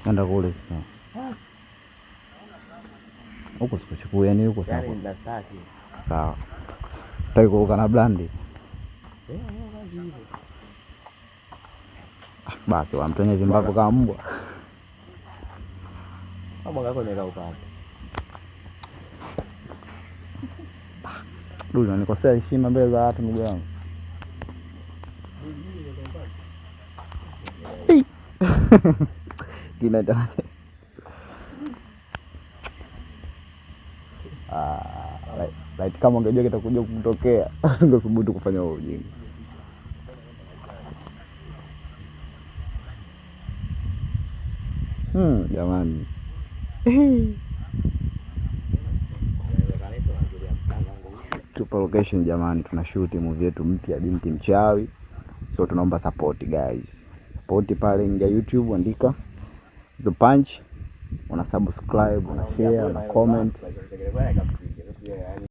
Enda kule sasa. Huko sikuchukua, yani huko Yaani sawa. Nastaki. Sawa. Utaki kuruka na blandi? Kazi hivyo. Ah, basi wamtonye vimbavu kama mbwa. Kama mwaka wako upande. Duli, unanikosea heshima mbele za watu, ndugu yangu. Tina Ah, like kama ungejua kitakuja kutokea usingethubutu kufanya huo ujinga. Jamani. Tupo location jamani, tunashoot movie yetu mpya Binti Mchawi. So tunaomba support, guys. Support pale, ingia YouTube, andika The Punch, una subscribe, una share, una comment.